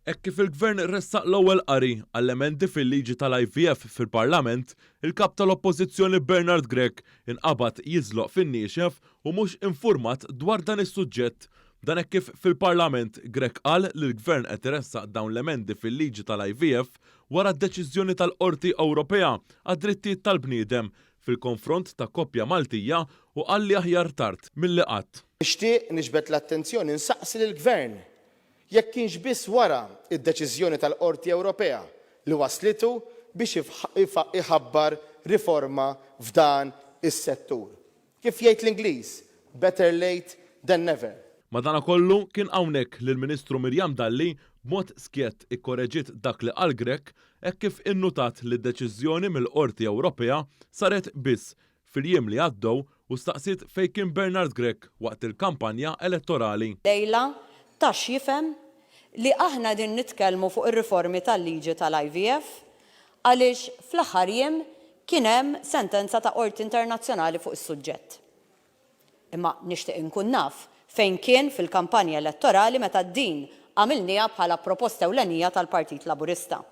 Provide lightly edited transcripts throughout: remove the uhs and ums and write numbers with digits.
Hekk kif il-Gvern ressaq l-ewwel qari għall-emendi fil-liġi tal-IVF fil-Parlament, il-Kap tal-Oppożizzjoni Bernard Grech inqabad jiżloq fin-niexef u mhux infurmat dwar dan is-suġġett. Dan hekk kif fil-Parlament, Grech qal li l-Gvern qed iressaq dawn l-emendi fil-liġi tal-IVF wara d-deċiżjoni tal-Qorti Ewropea għad-Drittijiet tal-Bniedem fil-konfront ta' koppja Maltija u qal li aħjar tard milli qatt. Nixtieq niġbed l-attenzjoni nsaqsi lill-Gvern Jekk kienx biss wara d-deċiżjoni tal-Qorti Ewropea li wasslitu biex iħabbar riforma f'dan is-settur. Kif jgħid l-Ingliż, better late than never. Madanakollu, kien hawnhekk li l-Ministru Miriam Dalli b'mod skjett ikkoreġiet dak li qal Grech hekk kif innutat li d-deċiżjoni mill-Qorti Ewropea saret biss fil-jiem li għaddew u staqsiet fejn kien Bernard Grech waqt il-kampanja elettorali. Lejla ta x'jifhem li aħna qegħdin nitkellmu fuq ir-riformi tal-liġi tal-IVF għaliex fl-aħħar jiem kien hemm sentenza ta' Qorti Internazzjonali fuq is-suġġett. Imma nixtieq inkun naf fejn kien fil-kampanja elettorali meta din għamilniha bħala proposta ewlenija tal-Partit Laburista.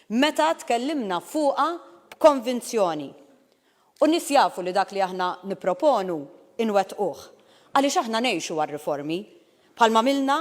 Meta tkellimna fuqha b'konvinzjoni. U n-nies jafu li dak li aħna nipproponu inwettquh. Għaliex aħna ngħixu għar-riformi. Bħalma għamilna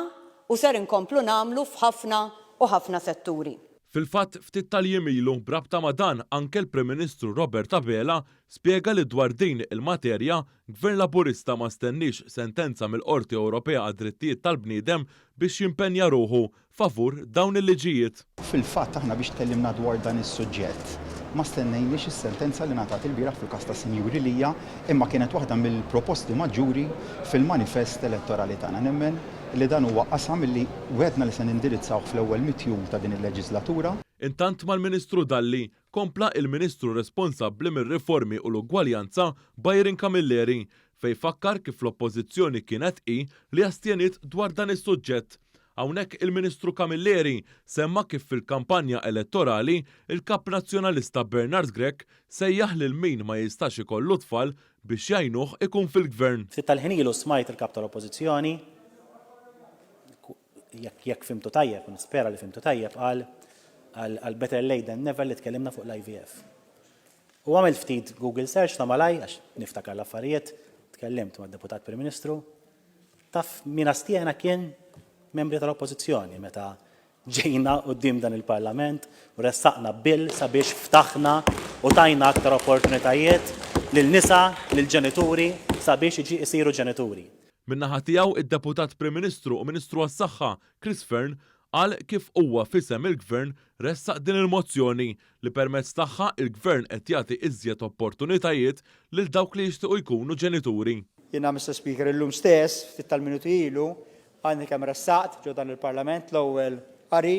u ser inkomplu nagħmlu f'ħafna u ħafna setturi. Fil-fatt, ftit tal-jiem ilu, b'rabta ma' dan, anke l-Prim Ministru Robert Abela spjega li dwar din il-materja, Gvern Laburista ma stenniex sentenza mill-Qorti Ewropea għad-Drittijiet tal-Bniedem biex jimpenja ruħu favur dawn il-liġijiet. Fil-fatt aħna biex tkellimna dwar dan is-suġġett ma stennejniex is-sentenza li ngħatat ilbieraħ fil-każ tas-Sinjuri Lia imma kienet waħda mill-proposti maġġuri fil-manifest elettorali tagħna. Nemmen li dan huwa qasam li wegħdna li se nindirizzawh fl-ewwel mitt jum ta' din il-leġiżlatura. Intant mal-Ministru Dalli kompla il-Ministru responsabbli mir-Riformi u l-Ugwaljanza Byron Camilleri fejn fakkar kif l-Oppożizzjoni kienet hi li astjeniet dwar dan is-suġġett. Hawnhekk il-Ministru Camilleri semma kif fil-kampanja elettorali il-Kap Nazzjonalista Bernard Grech sejjaħ lil min ma jistax ikollu tfal biex jgħinuh ikun fil-Gvern. Ftit tal-ħin ilu smajt il-Kap tal-Oppożizzjoni, jekk jekk fhimtu tajjeb, u nispera li fhimtu tajjeb, qal għal better late than never li tkellimna fuq l-IVF. U għamilt ftit Google search ta' malaj, għax niftakar l-affarijiet, tkellimt mad-Deputat Prim Ministru, taf min astjena kien membri tal-Oppożizzjoni meta ġejna quddiem dan il-Parlament u ressaqna bill sabiex ftaħna u tajna aktar opportunitajiet lil nisa, lil ġenituri sabiex iġi isiru ġenituri. Min-naħa tiegħu, id-Deputat Prim Ministru u Ministru għas-Saħħa, Chris Fearne, qal kif huwa f'isem il-Gvern ressaq din il-mozzjoni li permezz tagħha il-Gvern qed jagħti iżjed opportunitajiet lil dawk li jixtiequ jkunu ġenituri. Jiena, Mister Speaker, illum stess, ftit tal-minuti ilu, għadni kemm ressaqt ġo dan il-Parlament l-ewwel qari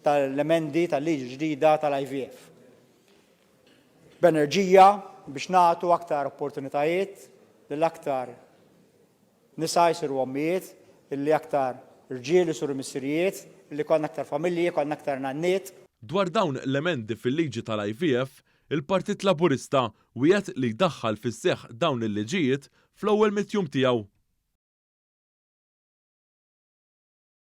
tal-emendi tal-liġi ġdida tal-IVF. B'enerġija biex nagħtu aktar opportunitajiet lil aktar nisa jsiru ommijiet, illi aktar rġiel isiru missirijiet, illi jkollna aktar familji, jkollna aktar nanniet. Dwar dawn l-emendi fil-liġi tal-IVF, il-Partit Laburista wiegħed li jdaħħal fis-seħħ dawn il-liġijiet fl-ewwel mitt jum tiegħu.